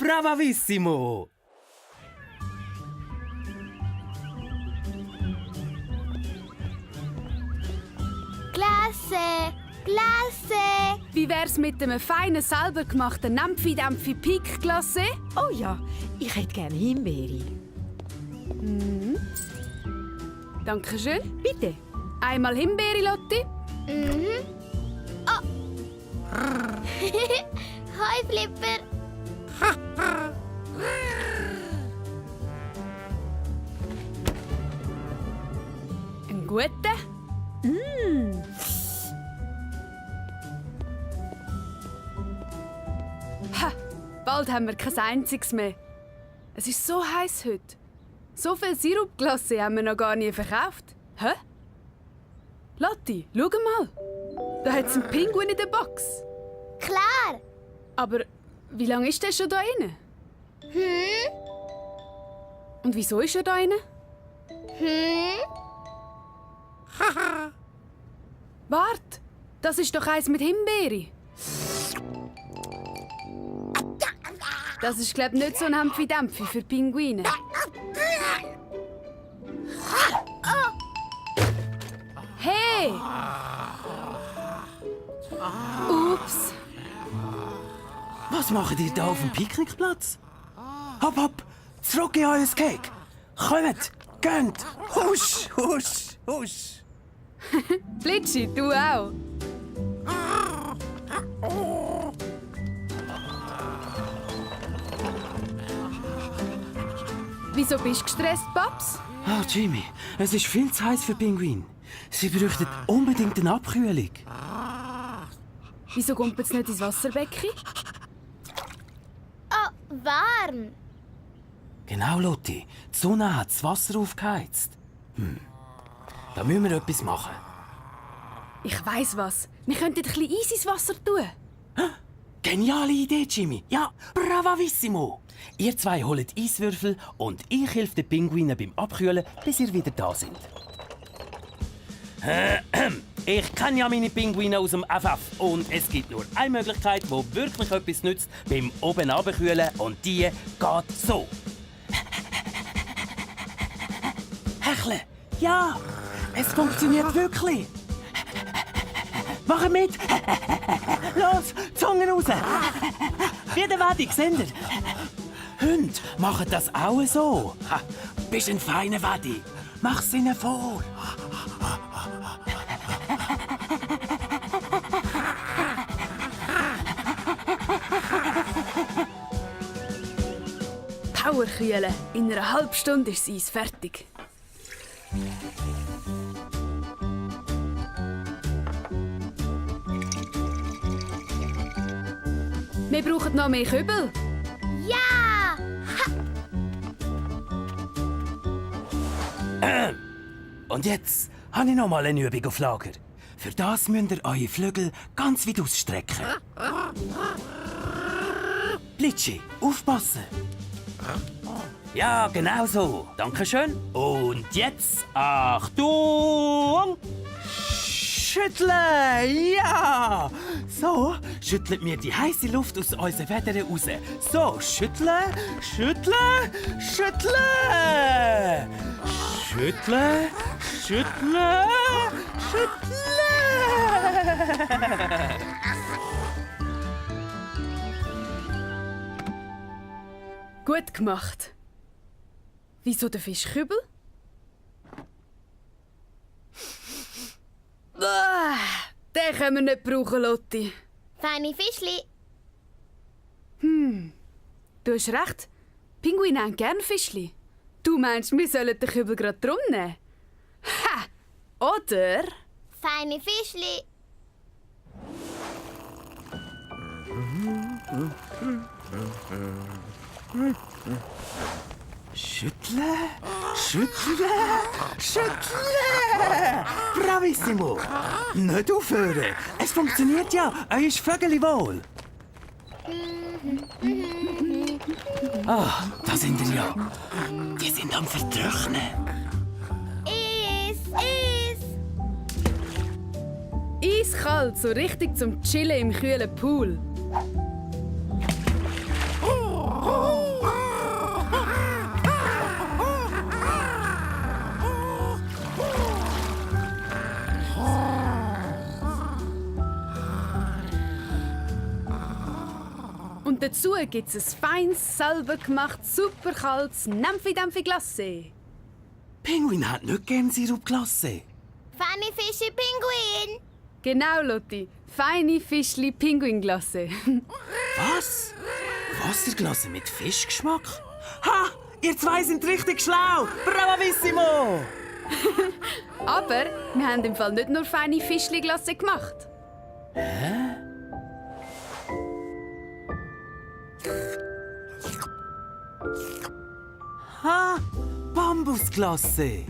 Bravissimo! Klasse! Klasse! Wie wär's mit einem feinen, selber gemachten Nampfi-Dampfi-Pik-Glacé? Oh ja, ich hätte gerne Himbeere. Dankeschön. Bitte. Einmal Himbeere, Lotti. Oh! Hoi, Flipper! Einen guten. Ha, bald haben wir kein einziges mehr. Es ist so heiß heute. So viel Sirupglasse haben wir noch gar nie verkauft. Hä? Lotti, schau mal. Da hat es einen Pinguin in der Box. Klar! Aber wie lange ist der schon da drin? Und wieso ist er da drin? Wart, das ist doch eins mit Himbeere. Das ist, glaub ich, nicht so ein Hampfi-Dampfi für Pinguine. Hey! Ups! Was macht ihr da auf dem Picknickplatz? Hopp, hopp! Zurück in euer Cake! Kommt! Geht! Husch, husch, husch! Flitschi, du auch. Wieso bist du gestresst, Paps? Oh, Jimmy, es ist viel zu heiß für Pinguine. Sie bräuchten unbedingt eine Abkühlung. Wieso kommt es nicht ins Wasserbecken? Oh, warm! Genau, Lotti. Die Sonne hat das Wasser aufgeheizt. Da müssen wir etwas machen. Ich weiss was. Wir könnten ein bisschen Eis ins Wasser tun. Geniale Idee, Jimmy. Ja, bravissimo. Ihr zwei holt Eiswürfel und ich helfe den Pinguinen beim Abkühlen, bis ihr wieder da sind. Ich kenne ja meine Pinguine aus dem FF und es gibt nur eine Möglichkeit, die wirklich etwas nützt beim oben abkühlen und die geht so. Hechle! Ja! Es funktioniert wirklich! Mach mit! Los, Zunge raus! Wie der Wadi, seht ihr? Hunde machen das auch so. Ha, bist ein feiner Wadi. Mach's ihnen vor. Powerkühlen. In einer halben Stunde ist das Eis fertig. Wir brauchen noch mehr Kübel. Ja! Und jetzt habe ich noch mal eine Übung auf Lager. Für das müsst ihr eure Flügel ganz weit ausstrecken. Blitschi, aufpassen! Ja, genau so. Dankeschön. Und jetzt, Achtung! Schütteln! Ja! So, schüttelt mir die heiße Luft aus unseren Federn raus. So, schütteln, schütteln, schütteln! Schütteln, schütteln, schütteln! Gut gemacht. Wieso der Fischkübel? Den können wir nicht brauchen, Lotti. Feine Fischli. Du hast recht. Pinguine haben gern Fischli. Du meinst, wir sollen den Kübel gerade drum nehmen? Ha! Oder? Feine Fischli. Schütteln, schütteln, schütteln! Bravissimo! Nicht aufhören! Es funktioniert ja! Euer Vögel wohl! Ah, da sind ihr ja. Die sind am Vertrocknen. Eiskalt, so richtig zum Chillen im kühlen Pool. dazu gibt es ein feines, selber gemachtes, super kaltes Nempfi-Dempfi-Glacé. Pinguin hat nicht gern Sirupglasse. Feine Fische, Pinguin. Genau, Lotti. Feine Fischli-Pinguin-Glacé. Was? Wasserglasse mit Fischgeschmack? Ha! Ihr zwei sind richtig schlau! Bravissimo! Aber wir haben im Fall nicht nur feine Fischli-Glacé gemacht. Ha! Bambusglasse!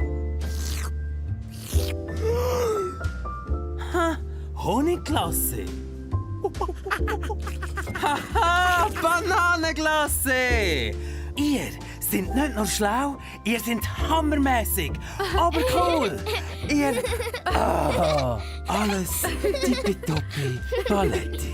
Ha! Honigglasse! Haha! Bananenglasse! Ihr sind nicht nur schlau, ihr seid hammermäßig, aber cool! Ihr... Ah, alles tippitoppi Paletti.